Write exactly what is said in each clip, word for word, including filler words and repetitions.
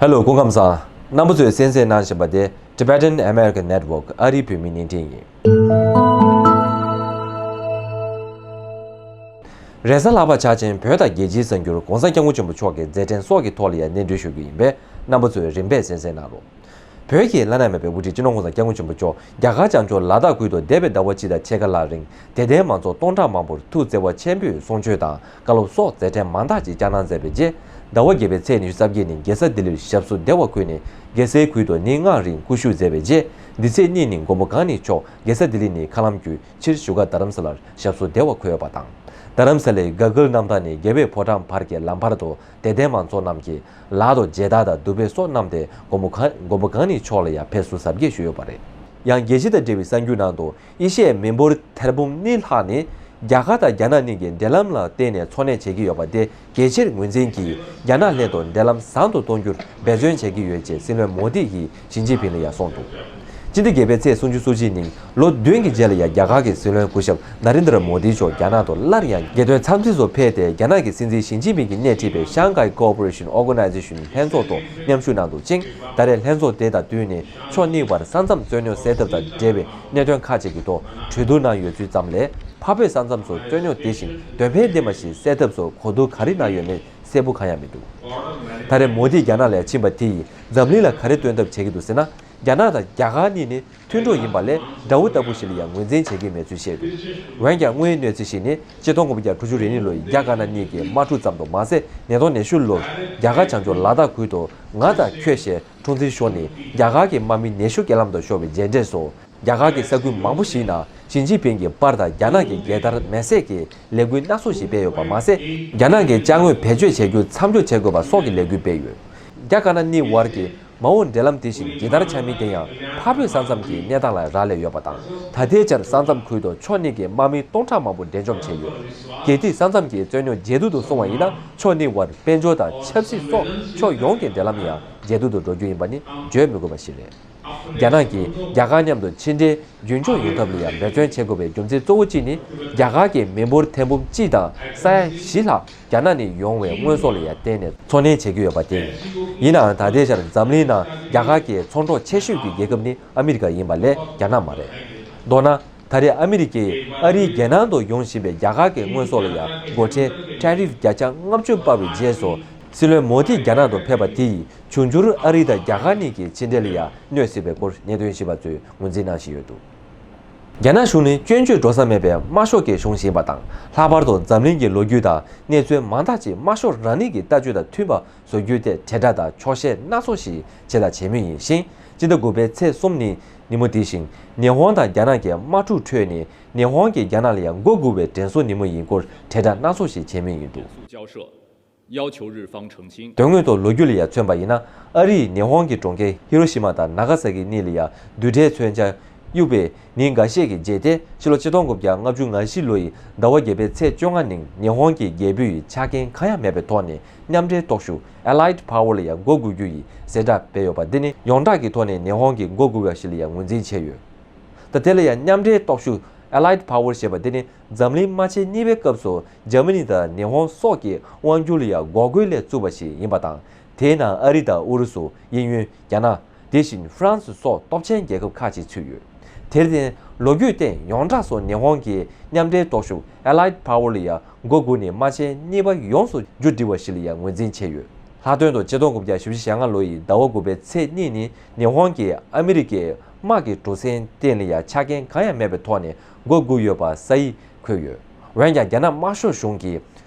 ཧེ་ལོ། སྐུ་ཁམས་བཟང་། རྣམ་པ་ཚོས་གསན་གཟིགས་གནང་བཞིན་པ་དེ་Tibetan American Network ཨ་རིའི་བོད་མིའི་བརྙན་འཕྲིན་ཡིན། རེས་གཟའ་ལྷག་པ་འཆར་ཅན་བོད་དང་རྒྱལ་སྤྱིའི་གསར་འགྱུར་གོང་ས་སྐྱབས་མགོན་ཆེན་པོ་མཆོག་གི་མཛད་འཕྲིན་སོགས་ཀྱི་ཐོག་ལ་ཡང་སྙན་སྒྲོན་ཞུ་རྒྱུ་ཡིན་པས། རྣམ་པ་ཚོས་རིམ་པས་གསན་གཟིགས་གནང་རོགས། བོད་ཀྱི་བླ་ན་མེད་པའི་དབུ་ཁྲིད་སྤྱི་ནོར་༸གོང་ས་༸སྐྱབས་མགོན་ཆེན་པོ་མཆོག་རྒྱ་གར་བྱང་ཕྱོགས་ལ་དྭགས་ཁུལ་དུ་འདས་པའི་ཟླ་བ་གཅིག་དང་ཕྱེད་ཀ་ལྷག་རིང་དད་ལྡན་མང་ཚོགས་སྟོང་ཕྲག་མང་པོར་ཐུགས་བརྩེ་བ་ཆེན་པོས་གསུང་ཆོས་དང་བཀའ་སློབ་སོགས་མཛད་འཕྲིན་མང་དག་ཅིག་བསྐྱངས་གནང་མཛད་པའི་རྗེས། ཟླ་བ་བརྒྱད་པའི་ཚེས་ཉི་ཤུ་རྩ་བརྒྱད་ཉིན་རྒྱལ་ས་ལྡི་ལིར་ཞབས་སོར་བདེ་བར་འཁོད་ནས། རྒྱལ་སའི་ཁུལ་དུ་ཉིན་ལྔ་རིང་སྐུ་བཞུགས་མཛད་པའི་རྗེས། འདི་ཚེས་གཉིས་ཉིན་མགོན་པོ་གང་ཉིད་མཆོག་རྒྱལ་ས་ལྡི་ལི་ནས་མཁའ་ལམ་བརྒྱུད་ཕྱིར་བཞུགས་སྒར་རྡ་རམ་ས་ལར་ཞབས་སོར་བདེ་བར་འཁོད་ཡོད་པ་དང་། རྡ་རམ་ས་ལའི་ག་གིལ་གནམ་ཐང་ནས་རྒྱལ་བའི་ཕོ་བྲང་བར་གྱི་ལམ་བར་དུ་དད་ལྡན་མང་ཚོགས་རྣམས་ཀྱིས་ལག་ཏུ་མཇལ་དར་དང་གདུགས་དཔེ་སོགས་བསྣམས་ཏེ། མགོན་པོ་གང་མགོན་པོ་གང་ཉིད་མཆོག་ལ་ཡང་ཕེབས་བསུ་གཟབ་རྒྱས་ཞུས་ཡོད་པ་རེད། ཡང་རྒྱལ་སྤྱི་དང་འབྲེལ་བའི་གསར་འགྱུར་ནང་དུ། ཨེ་ཤི་ཡའི་མི་འབོར་ཐེར་འབུམ་གཉིས་ལྷག་ནི་རྒྱ་གར་དང་རྒྱ་ནག་གཉིས་ཀྱི་འབྲེལ་ལམ་ལ་བརྟེན་ནས་འཚོ་གནས་བྱེད་ཀྱི་ཡོད་པ་དེ་གལ་ཆེར་ངོས་འཛིན་གྱིས། རྒྱ་ནག་ལྷན་དུ་འབྲེལ་ལམ་བཟང་དུ་གཏོང་རྒྱུར་འབད་བརྩོན་བྱེད་ཀྱི་ཡོད་ཅེས་སྲིད་བློན་མོ་དི་ཡིས་ཞི་ཅིན་ཕིང་ལ་ཡང་གསུངས་འདུག། སྤྱི་ཟླ་བརྒྱད་པའི་ཚེས་སུམ་ཅུ་སོ་གཅིག་ཉིན་ལོ་བདུན་གྱི་རྗེས་ལ་ཡང་རྒྱ་གར་གྱི་སྲིད་བློན་སྐུ་ཞབས་ན་རེན་དྲ་མོ་དི་མཆོག་རྒྱ་ནག་ཏུ་སླར་ཡང་རྒྱལ་དོན་འཚམས་གཟིགས་སུ་ཕེབས་ཏེ། རྒྱ་ནག་གི་སྲིད་འཛིན་ཞི་ཅིན་ཕིང་གིས་སྣེ་ཁྲིད་པའི་ཤང་ཀའི་ཀོ་ཨོ་པ་རེ་ཤིན་ཨོར་ག་ནའི་ཛེ་ཤིན་ལྷན་ཚོགས་ཐོག་མཉམ་ཞུགས་གནང་འདུག་ཅིང་། ད་རེས་ལྷན་ཚོགས་དེ་དང་བསྟུན་ནས་ཕྱོགས་གཉིས་བར་ས་མཚམས་རྩོད་རྙོག་སེལ་ཐབས་དང་འབྲེལ་བའི་གནད་དོན་ཁག་ཅིག་གི་ཐོག་གྲོས་བསྡུར་གནང་ཡོད་ཚུལ་ཙམ་ལས། འཕགས་བོད་ས་མཚམས་སུ་རྩོད་རྙོག་དེ་བཞིན་དོན་ཕན་ལྡན་པ་ཞིག་སེལ་ཐབས་སུ་གོ་བསྡུར་ག་རེ་གནང་ཡོད་མེད་གསལ་པོ་གང་ཡང་མི་འདུག། ད་རེས་མོ་དི་རྒྱ་ནག་ལ་ཕྱིན་པ་དེ་ཡིས་འཛམ་གླིང་ལ་ག་རེ་སྟོན་ཐབས་བྱེད་ཀྱི་འདུག་ཟེར་ན། རྒྱ་ནག་དང་རྒྱ་གར་གཉིས་ནི་མཐུན་གྲོགས་ཡིན་པ་ལས་དགྲ་བོ་ལྟ་བུ་ཞིག་ལ་ཡང་ངོས་འཛིན་བྱེད་ཀྱི་མེད་ཚུལ་བཤད་འདུག། འོན་ཀྱང་དངོས་ཡོད་གནས་ཚུལ་ཞིག་ནི། ཆིག་སྟོང་དགུ་བརྒྱ་དྲུག་ཅུ་རེ་གཉིས་ལོའི་རྒྱ་དཀར་ནག་གཉིས་ཀྱི་དམག་འཁྲུག་ཙམ་དུ་མ་ཟད། ཉིས་སྟོང་ཉི་ཤུ་ལོར་རྒྱ་གར་བྱང་ཕྱོགས་ལ་དྭགས་ཁུལ་དུ་ང་དང་ཁྱོད་ཞེས་འཁྲུག་འཛིང་ཤོར་ནས། རྒྱ་གར་གྱི་དམག་མི་ཉི་ཤུ་སྐྱེལ་ལམ་དུ་ཤོར་བའི་རྗེས་འབྲས་སུ། རྒྱ་གར་གྱི་ས་ཁུལ་མང་པོ་ཞིག་ནང་ཞི་ཅིན་ཕིང་གི་པར་དང་རྒྱ་ནག་གི་རྒྱལ་དར་མེ་བསྲེགས་ཀྱི་ལས་འགུལ་སྣ་ཚོགས་ཤིག་སྤེལ་ཡོད་པ་མ་ཟད། རྒྱ་ནག་གི་ཅ་དངོས་བེད་སྤྱོད་བྱེད་རྒྱུ་མཚམས་འཇོག་བྱེད་དགོས་པ་སོགས་ཀྱི་ལས་འགུལ་སྤེལ་ཡོད། རྒྱ་དཀར་ནག་གཉིས་བར་གྱི་མ་འོངས་འབྲེལ་ལམ་དེ་བཞིན་ཇི་ལྟར་ཆགས་མིན་དེ་ཡང་འཕགས་བོད་ས་མཚམས་ཀྱི་གནས་སྟངས་ལ་རག་ལས་ཡོད་པ་དང་། ད་ལྟའི་ཆར་ས་མཚམས་ཁུལ་དུ་ཕྱོགས་གཉིས་ཀྱི་དམག་མི་སྟོང་ཕྲག་མང་པོ་འདྲེན་འཇོག་བྱས་ཡོད། གལ་ཏེ་ས་མཚམས་ཀྱི་རྩོད་རྙོག་ཇེ་སྡུག་ཏུ་སོང་བ་ཡིན་ན། ཕྱོགས་གཉིས་བར་དཔལ་འབྱོར་དང་ཆབ་སྲིད་སོགས་ཕྱོགས་ཡོངས་ཀྱི་འབྲེལ་ལམ་ཡང་ཇེ་སྡུག་ཏུ་འགྲོ་རྒྱུ་ཡིན་པ་ནི་བརྗོད་མི་དགོས་པ་ཞིག་རེད། རྒྱ་ནག་གིས་རྒྱ་གར་མཉམ་དུ་ཕྱི་འབྲེལ་རྒྱུན་འཁྱོངས་ཡོང་ཐབས་ལ་ཡང་འབད་བརྩོན་བྱེད་དགོས་པའི་རྒྱུ་མཚན་གཙོ་བོ་གཅིག་ནི། རྒྱ་གར་གྱི་མི་འབོར་ཐེར་འབུམ་གཅིག་དང་ས་ཡ་བཞི་ལྷག་རྒྱ་ནག་ནས་ཡོང་བའི་དངོས་ཟོག་ལ་ཡང་བརྟེན་ནས་འཚོ་གནས་བྱེད་ཀྱི་ཡོད་པ་དེ་ཡིན། ཡིན་ནའང་ད་ལྟའི་ཆར་འཛམ་གླིང་ནང་རྒྱ་གར་གྱི་ཚོང་གྲོགས་ཆེ་ཤོས་ཀྱི་རྒྱལ་ཁབ་ནི་ཨ་མི་རི་ཀ་ཡིན་པ་ལས་རྒྱ་ནག་མ་རེད། མདོར་ན། ད་རེས་ཨ་མི་རི་ཀས་ཨ་རིའི་རྒྱལ་ནང་དུ་ཡོང་བཞིན་པའི་རྒྱ་གར་གྱི་དངོས་ཟོག་ལ་ཡང་སྒོ་ཁྲལ་ཊེ་རིཕ་བརྒྱ་ཆ་ལྔ་བཅུ་སྤར་བའི་རྗེས་སུ། སྲིད་བློན་མོ་དི་རྒྱ་ནག་ཏུ་ཕེབས་པ་དེ་ཡིས་འབྱུང་འགྱུར་ཨ་རི་དང་རྒྱ་གར་གཉིས་ཀྱི་ཕྱི་འབྲེལ་ལ་ཡང་གནོད་སྲིད་པའི་སྐོར་གནད་དོན་ཞིབ་པ་ཚོས་ངོས་འཛིན་གནང་བཞིན་ཡོད་འདུག། རྒྱ་ནག་གཞུང་ནི་སྐྱོན་བརྗོད་འགྲོ་ས་མེད་པའི་དམར་ཤོག་གི་གཞུང་ཞིག་ཡིན་པ་དང་། ལྷག་པར་དུ་འཛམ་གླིང་གི་ལོ་རྒྱུས་དང་གནས་ཚུལ་མང་དག་ཅིག་དམར་ཤོག་རང་ཉིད་ཀྱི་ལྟ་སྤྱོད་དང་མཐུན་པ་བཟོ་རྒྱུའི་ཐད་དྲིལ་བསྒྲགས་དང་འཁྱོག་བཤད་སྣ་ཚོགས་ཤིག་བྱས་དང་བྱེད་མུས་ཡིན་ཞིང་། སྤྱི་ཟླ་དགུ་པའི་ཚེས་གསུམ་ནི་ཉིན་མོ་དེ་བཞིན་ཉི་ཧོང་དང་རྒྱ་ནག་གི་དམག་འཁྲུག་ཁྲོད་ནས་ཉི་ཧོང་གིས་རྒྱ་ནག་ལ་ཡང་མགོ་སྒུར་བའི་དྲན་གསོ་ཉིན་མོ་ཡིན་སྐོར་དྲིལ་བསྒྲགས་སྣ་ ཚོགས་ཤིག་བྱེད་མུས་ཡིན་འདུག། 交涉，要求日方澄清。 དོན་དངོས་ཐོག་ལོ་རྒྱུས་ལ་ཡང་མཚོན་པ་ཡིན་ན། ཨ་རིས་ཉི་ཧོང་གི་གྲོང་ཁྱེར་ཧི་རོ་ཤི་མ་དང་ན་ག་ས་ཀི་གཉིས་ལ་ཡང་རྡུལ་ཕྲན་མཚོན་ཆ་གཡུགས་པའི་ཉིན་འགའ་ཤས་ཀྱི་རྗེས་ཏེ། ཕྱི་ལོ་ཆིག་སྟོང་དགུ་བརྒྱ་ལྔ་བཅུ་ང་བཞི་ལོ་ཡི་ཟླ་བ་བརྒྱད་པའི་ཚེས་བཅོ་ལྔ་ཉིན་ཉི་ཧོང་གི་རྒྱལ་པོས་ཆ་རྐྱེན་གང་ཡང་མེད་པའི་ཐོག་ནས་མཉམ་འབྲེལ་སྟོབས་ཤུགས་Allied Power ལ་ཡང་མགོ་སྒུར་རྒྱུ་ཡི་གསལ་བསྒྲགས་སྤེལ་ཡོད་པ་འདི་ནི་ཡོངས་གྲགས་ཀྱི་ཐོག་ནས་ཉི་ཧོང་གི་མགོ་སྒུར་བ་ཞིག་ལ་ཡང་ངོས་འཛིན་བྱས་ཡོད། ད་དེ་ལ་ཡང་མཉམ་འབྲེལ་སྟོབས་ཤུགས་Allied Power ཞེས་པ་འདི་ནི་འཛམ་གླིང་དམག་ཆེན་གཉིས་པའི་སྐབས་སུ་འཇར་མ་ནི་དང་ཉི་ཧོང་སོགས་ཀྱི་དབང་སྒྱུར་ལ་ཡང་འགོག་རྒོལ་སླད་བཙུགས་པ་ཞིག་ཡིན་པ་དང་། དེའི་ནང་ཨ་རི་དང་ཨུ་རུ་སུ། དབྱིན་ཡུལ། རྒྱ་ནག་དེ་བཞིན་ཧྥ་རན་སི་སོགས་སྟོབས་ཆེན་རྒྱལ་ཁབ་ཁག་ཅིག་ཚུད་ཡོད། དེར་བརྟེན་ལོ་རྒྱུས་སྟེང་ཡོངས་གྲགས་སུ་ཉི་ཧོང་གི་མཉམ་འབྲེལ་སྟོབས་ཤུགས་Allied Power ལ་ཡང་མགོ་སྒུར་ནས་དམག་ཆེན་གཉིས་པ་ཡོངས་སུ་མཇུག་སྒྲིལ་བ་ཞིག་ལ་ཡང་ངོས་འཛིན་བྱས་ཡོད། ལྷག་དོན་དུ་ཆིག་སྟོང་དགུ་བརྒྱ་བཞི་བཅུ་ཞེ་ལྔ་ལོ་ཡི་ཟླ་བ་དགུ་པའི་ཚེས་གཉིས་ནི་ཉི་ཧོང་གིས་ཨ་མི་རི་ཀའི་དམག་གི་གྲུ་གཟིངས་སྟེང་ལ་ཡང་ཆ་རྐྱེན་གང་ཡང་མེད་པའི་ཐོག་ནས་མགོ་སྒུར་ཡོད་པ་ས་ཡིག་འཁོད་ཡོད། འོན་ཀྱང་རྒྱ་ནག་དམར་ཤོག་གཞུང་གིས་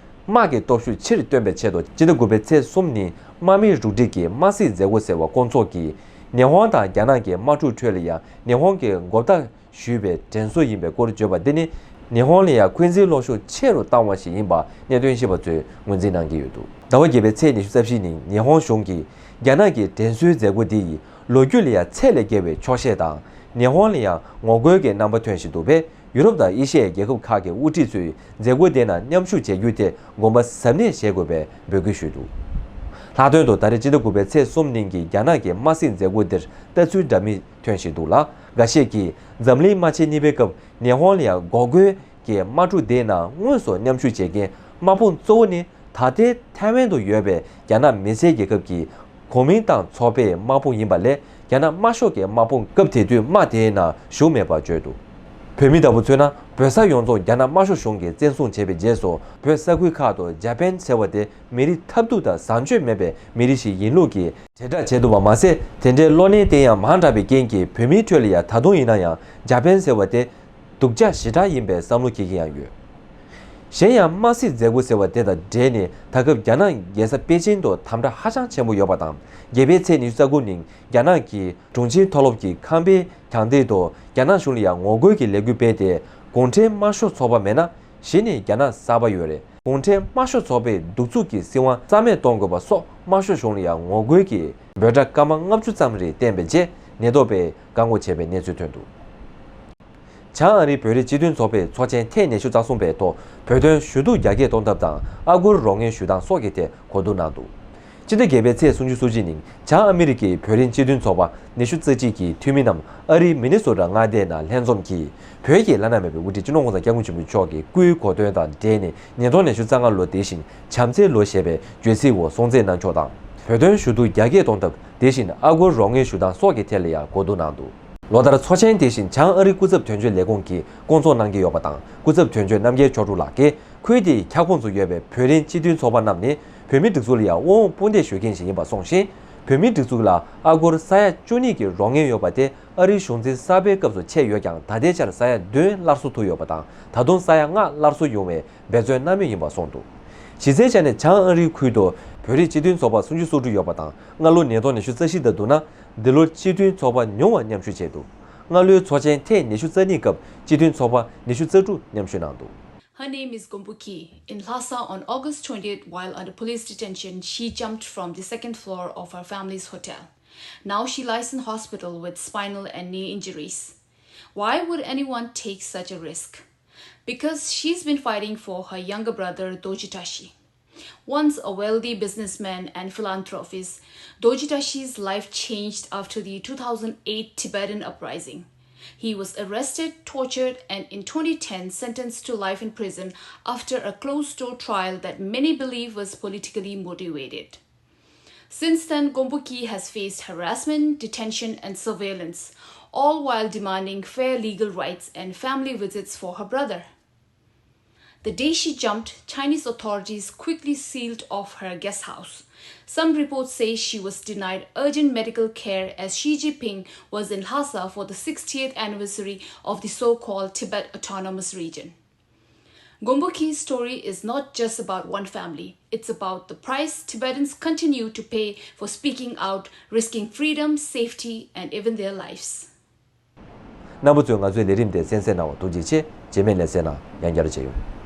དམག་གི་སྟོབས་ཤུགས་ཆེར་བཏོན་པའི་ཆེད་དུ། སྤྱི་ཟླ་དགུ་པའི་ཚེས་གསུམ་ཉིན་དམག་མིའི་རུ་སྒྲིག་གི་དམག་སྲིད་མཛད་སྒོ་ཟེར་བ་བསྐོང་ཚོགས་ཀྱིས། ཉི་ཧོང་དང་རྒྱ་ནག་གི་དམག་འཁྲུག་ཁྲོད་ལ་ཡང་ཉི་ཧོང་གིས་མགོ་བཏགས་ཞུས་པའི་དྲན་གསོ་ཡིན་པའི་སྐོར་བརྗོད་པ་འདི་ནི། ཉི་ཧོང་ལ་ཡང་འཁོན་འཛིན་གློག་ཤུགས་ཆེ་རུ་བཏང་བ་ཞིག་ཡིན་པ་གནད་དོན་ཤེས་པ་ཚོས་ངོས་འཛིན་གནང་གི་ཡོད་འདུག། ཟླ་བ་བརྒྱད་པའི་ཚེས་ཉི་ཤུ་རྩ་བཞི་ཉིན་ཉི་ཧོང་གཞུང་གིས་རྒྱ་ནག་གི་དྲན་གསོའི་མཛད་སྒོ་འདི་ཡིས་ལོ་རྒྱུས་ལ་ཡང་ཚད་ལས་བརྒལ་བའི་འཁྱོག་བཤད་དང་། ཉི་ཧོང་ལ་ཡང་ངོ་རྒོལ་གྱི་རྣམ་པ་ཐོན་བཞིན་འདུག་པས། ཡུ་རོབ་དང་ཨེ་ཤི་ཡའི་རྒྱལ་ཁབ་ཁག་གི་དབུ་ཁྲིད་ཚོས་མཛད་སྒོ་དེ་ནང་མཉམ་ཞུགས་བྱེད་རྒྱུའི་ཐད་དགོངས་པ་ཟབ་གནད་བཞེས་དགོས་པའི་འབོད་སྐུལ་ཞུས་འདུག། ལྷག་དོན་དུ་ད་རེས་སྤྱི་ཟླ་དགུ་པའི་ཚེས་གསུམ་ཉིན་གྱི་རྒྱ་ནག་གི་དམག་སྲིད་མཛད་སྒོ་འདིར་ལྟ་ཚུལ་འདྲ་མིན་ཐོན་བཞིན་འདུག་ལ། འགའ་ཤས་ཀྱིས་འཛམ་གླིང་དམག་ཆེན་གཉིས་པའི་སྐབས་ཉི་ཧོང་ལ་ཡང་འགོག་རྒོལ་གྱི་དམག་འཁྲུག་དེའི་ནང་དངོས་སུ་མཉམ་ཞུགས་བྱེད་མཁན་དམག་དཔུང་གཙོ་བོ་ནི་ད་ལྟའི་ཐའེ་ཝན་དུ་ཡོད་པའི་རྒྱ་ནག་མི་སེར་རྒྱལ་ཁབ་ཀྱི་ གོ་མིན་ཏང་ཚོགས་པའི་དམག་དཔུང་ཡིན་པ་ལས་རྒྱ་ནག་དམར་ཤོག་གི་དམག་དཔུང་སྐབས་དེ་དུས་དམག་དེའི་ནང་ཞུགས་མེད་པ་བརྗོད་འདུག་བོད་མི་ལྟ་བུ་མཚོན་ན་བོད་ས་ཡོངས་རྫོགས་རྒྱ་ནག་དམར་ཤོག་གཞུང་གིས་བཙན་བཟུང་བྱས་པའི་རྗེས་སུ་བོད་ས་ཁུལ་ཁག་ཏུ་ཇ་པན་ཟེར་བ་དེ་མི་རིགས་ཐབས་སྡུག་དང་བཟང་སྤྱོད་མེད་པའི་མི་རིགས་ཤིག་ཡིན་ལུགས་ཀྱི་དྲིལ་བསྒྲགས་བྱས་འདུག་པ་མ་ཟད། དེ་འདྲའི་གློག་བརྙན་དེ་ཡང་མང་དྲགས་པའི་རྐྱེན་གྱིས་བོད་མིའི་ཁྲོད་ལ་ཡང་ད་དུང་ཡིན་ན་ཡང་ཇ་པན་ཟེར་བ་དེ་སྡུག་ཅག་ཞེ་དྲག་ཡིན་པའི་བསམ་བློ་འཁྱེར་མཁན་ཡང་ཡོད། གཞན་ཡང་དམར་བསད་མཛད་སྒོ་ཟེར་བ་དེ་དང་འབྲེལ་ནས་ད་སྐབས་རྒྱ་ནག་རྒྱལ་ས་པེ་ཅིན་དུ་དམ་དྲག་ཧ་ཅང་ཆེན་པོ་ཡོད་པ་དང་། འདས་པའི་ཚེས་ཉི་ཤུ་རྩ་དགུ་ཉིན་རྒྱ་ནག་གི་དྲུང་ཆེའི་མཐོ་སློབ་ཀྱི་ཁང་པའི་གྱང་ལྡེབས་དུ་རྒྱ་ནག་གཞུང་ལ་ཡང་ངོ་རྒོལ་གྱི་ལས་འགུལ་སྤེལ་ཏེ། གུང་ཁྲན་དམར་ཤོག་ཚོགས་པ་མེད་ན་གཞི་ནས་རྒྱ་ནག་གསར་པ་ཡོད་རེད། གུང་ཁྲན་དམར་ཤོག་ཚོགས་པའི་གདུག་རྩུབ་ཀྱི་སྲིད་དབང་རྩ་མེད་གཏོང་དགོས་པ་སོགས་དམར་ཤོག་གཞུང་ལ་ཡང་ངོ་རྒོལ་གྱི་འབོད་སྒྲ་སྐར་མ་ལྔ་བཅུ་ཙམ་རེ་བསྟན་པའི་རྗེས་ཉེན་རྟོག་པས་བཀག་འགོག་བྱས་པའི་གནས་ཚུལ་ཐོན་འདུག་བྱང་ཨ་རིའི་བོད་རིགས་སྤྱི་མཐུན་ཚོགས་པའི་ཚོགས་ཆེན་ཐེངས་ཉི་ཤུ་རྩ་གསུམ་པའི་ཐོག་བོད་དོན་ཞུ་གཏུག་རྒྱ་སྐྱེད་གཏོང་ཐབས་དང་ཨ་སྒོར་རོགས་ངན་ཞུ་སྟངས་སོགས་ཀྱི་ཐད་གོ་བསྡུར་གནང་འདུག་སྤྱི་ཟླ་བརྒྱད་པའི་ཚེས་སུམ་ཅུ་སོ་གཅིག་ཉིན་བྱང་ཨ་མི་རི་ཀའི་བོད་རིགས་སྤྱི་མཐུན་ཚོགས་པ་ཉི་ཤུ་རྩ་གཅིག་གི་འཐུས་མི་རྣམས་ཨ་རིའི་མི་ནི་སོ་ཊ་མངའ་སྡེའི་ནང་ལྷན་འཛོམས་ཀྱིས་བོད་ཀྱི་བླ་ན་མེད་པའི་དབུ་ཁྲིད་སྤྱི་ནོར་༸གོང་ས་༸སྐྱབས་མགོན་ཆེན་པོ་མཆོག་གི་སྐུའི་གོ་སྟོན་དང་འབྲེལ་ནས་ཉིས་སྟོང་ཉི་ཤུ་རྩ་ལྔ་ལོ་དེ་བཞིན་བྱམས་བརྩེའི་ལོ་ཞེས་པའི་བརྗོད་ཚིག་འོག་སྲུང་བརྩི་གནང་ཕྱོགས་དང་། བོད་དོན་ཞུ་གཏུག་རྒྱ་སྐྱེད་གཏོང་ཐབས་དེ་བཞིན་ཨ་སྒོར་རོགས་ངན་ཞུ་སྟངས་སོགས་ཀྱི་ཐད་ལ་ཡང་གོ་བསྡུར་གནང་འདུག་ལོ་ལྟར་ཚོགས་ཆེན་དེ་བཞིན་བྱང་ཨ་རིའི་སྐུ་ཚབ་དོན་གཅོད་ལས་ཁུངས་ཀྱིས་བསྐོང་ཚོགས་གནང་གི་ཡོད་པ་དང་། སྐུ་ཚབ་དོན་གཅོད་རྣམ་རྒྱལ་མཆོག་སྤྲུལ་ལགས་ཀྱིས་ཁུལ་དེའི་ཁྱབ་ཁོངས་སུ་ཡོད་པའི་བོད་རིགས་སྤྱི་མཐུན་ཚོགས་པ་རྣམས་ནི་བོད་མིའི་སྒྲིག་འཛུགས་ལ་ཡང་དབང་དཔུང་འདེགས་ཞུ་མཁན་ཞིག་ཡིན་པ་གསུངས་ཤིང་། བོད་མིའི་སྒྲིག་འཛུགས་ལ་ཨ་སྒོར་ས་ཡ་བཅུ་གཉིས་ཀྱི་རོགས་ངན་ཡོད་པ་དེ་ཨ་རིའི་གཞུང་འཛིན་གསར་པའི་སྐབས་སུ་ཆད་ཡོད་ཀྱང་། ད་ལྟའི་ཆར་ས་ཡ་བདུན་སླར་གསོ་ཐུབ་ཡོད་པ་དང་། ད་དུང་ས་ཡ་ལྔ་སླར་གསོ་ཡོང་བའི་འབད་བརྩོན་གནང་མུས་ཡིན་པ་གསུངས་འདུག་གཞི་རྩའི་ཆ་ནས་བྱང་ཨ་རིའི་ཁུལ་དུ་བོད་རིགས་སྤྱི་མཐུན་ཚོགས་པ་སུམ་ཅུ་སོ་དྲུག་ཡོད་པ་དང་། སྔ་ལོ་ཉིས་སྟོང་ཉི་ཤུ་རྩ་བཞི་དང་བསྡུར་ན། འདི་ལོར་སྤྱི་མཐུན་ཚོགས་པ་ཉུང་བ་མཉམ་ཞུགས་བྱས་འདུག་སྔ་ལོའི་ཚོགས་ཆེན་ཐེངས་ཉི་ཤུ་རྩ་གཉིས་སྐབས་སྤྱི་མཐུན་ཚོགས་པ་ཉི་ཤུ་རྩ་དྲུག་མཉམ་ཞུགས་གནང་འདུག Her name is Gombuki. In Lhasa, on August twentieth, while under police detention, she jumped from the second floor of her family's hotel. Now she lies in hospital with spinal and knee injuries. Why would anyone take such a risk? Because she's been fighting for her younger brother, Doji Tashi. Once a wealthy businessman and philanthropist, Doji Tashi's life changed after the two thousand eight Tibetan uprising. He was arrested, tortured, and in twenty ten sentenced to life in prison after a closed door trial that many believe was politically motivated. Since then, Gombuki has faced harassment, detention, and surveillance, all while demanding fair legal rights and family visits for her brother. The day she jumped, Chinese authorities quickly sealed off her guest house. Some reports say she was denied urgent medical care as Xi Jinping was in Lhasa for the sixtieth anniversary of the so-called Tibet Autonomous Region. Gombuki's story is not just about one family. It's about the price Tibetans continue to pay for speaking out, risking freedom, safety, and even their lives. རྣམ་པ་ཚོས་ང་ཚོའི་ལས་རིམ་དེ་གསན་གཟིགས་གནང་བར་ཐུགས་རྗེ་ཆེ། རྗེས་མའི་ལེ་ཚན་ནང་ཡང་བསྐྱར་མཇལ་ཡོང་།